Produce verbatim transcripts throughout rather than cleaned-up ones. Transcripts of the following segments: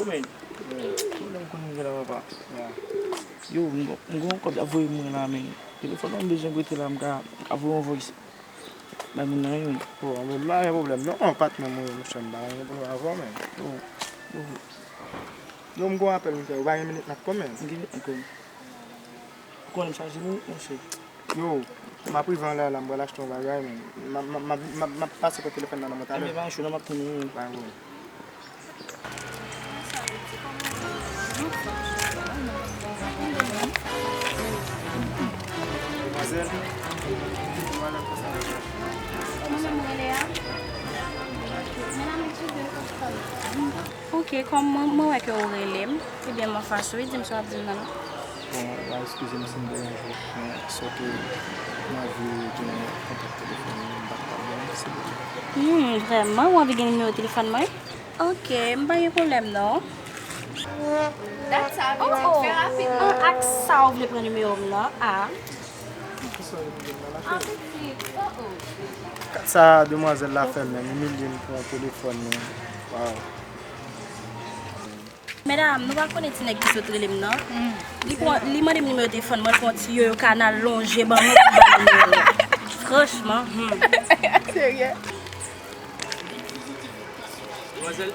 Men, pwoblèm ekonomik la, papa. Yo, m m gen yon kòb y ap voye mwen la, men. Telefòn nan m bezwen prete la, m ka, m ka voye yon voice bay moun nan, wi, men. Oh, men m pa gen pwoblèm, non, patnè m, wi, monchè, m pa gen pwoblèm avè w, men. Yo, yo. Yo, m gen yon apèl m fè, ou pa gen minit m ap konn, men. M gen minit m ap konn. Ou konnen m chaje minit, monchè. Yo, m ap rive anlè a la, m pral achte yon bagay, men. M ap, m ap, m ap, m ap, m ap pase pran telefòn nan nan mwen talè. Enben, pa gen cho, non, m ap tann ou, wi. Pa gen pwoblèm. Ok, kòm mwen, mwen wè ke ou rele m, ebyen m anfas ou, wi, di m sa w ap di m nan, non. Bon, w a eskize m si m deranje w, men sòke m anvi gen kontak telefòn ou, m pa t ka ban w, silvouplè. Hmm, vrèman, ou anvi gen nimewo telefòn mwen? Ok, m pa gen pwoblèm non. Dat sa vin Oh, oh. Trè rapid. Ah, ak sa ou vle pran nimewo m nan? Ah. Kisa w vle di m nan, ma chérie? Kat sa demwazèl la fè m nan, imilye m pou yon telefòn, men. Waw. Medam, nou pa konnen ti nèg ki sot rele m nan. Li pran, li mande m nimewo telefòn mwen, li pran ti yoyo kanal lonje ban mwen pou ban nimewo. Franchman, hmm. Serye? Demwazèl.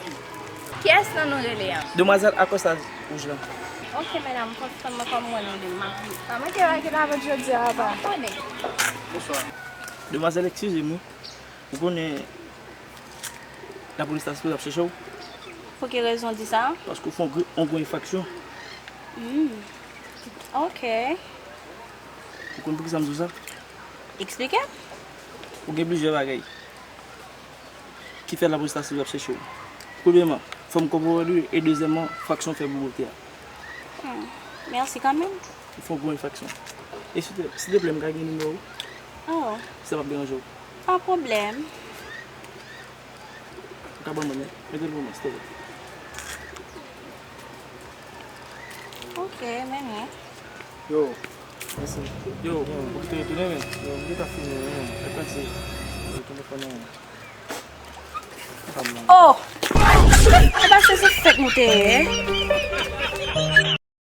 Kiyès nan nou rele a? Demwazèl Acosta wouj la. Ok, medam, kontan mwen kòm mwen nou li, m ap di. Pa manke wè ki lavan jodi a, papa. Konnen. Bonswa. Demwazèl, eskize m, wi. Ou konnen lapolis la sipoze ap chèche w. Pou ki rezon w di sa? Paske w fè yon gwo, yon gwo enfraksyon. Hmm. Ok. Ou konn poukisa m di w sa? Eksplike. Ou gen plizyè bagay ki fè lapolis la sipoze ap chèche w. Premyèman, fòm kòpòrèl ou, e dezyèmman, enfraksyon w fè pou wote a. Hmm. Mèsi kanmenm. Ou fè yon gwo enfraksyon. E silvouplè, silvouplè, m ka gen nimewo w? Oh. Si sa p ap deranje w. Pa pwoblèm. Ou ka ban mwen, men. Mete l pou mwen, silvouplè. Ok, men, men. Yo, mèsi. Yo, ou kite retounen, men. Yo, m gentan fini, men. Mèsi. Yo, telefòn nan. Oh! Se pa se se fèk nou te ye.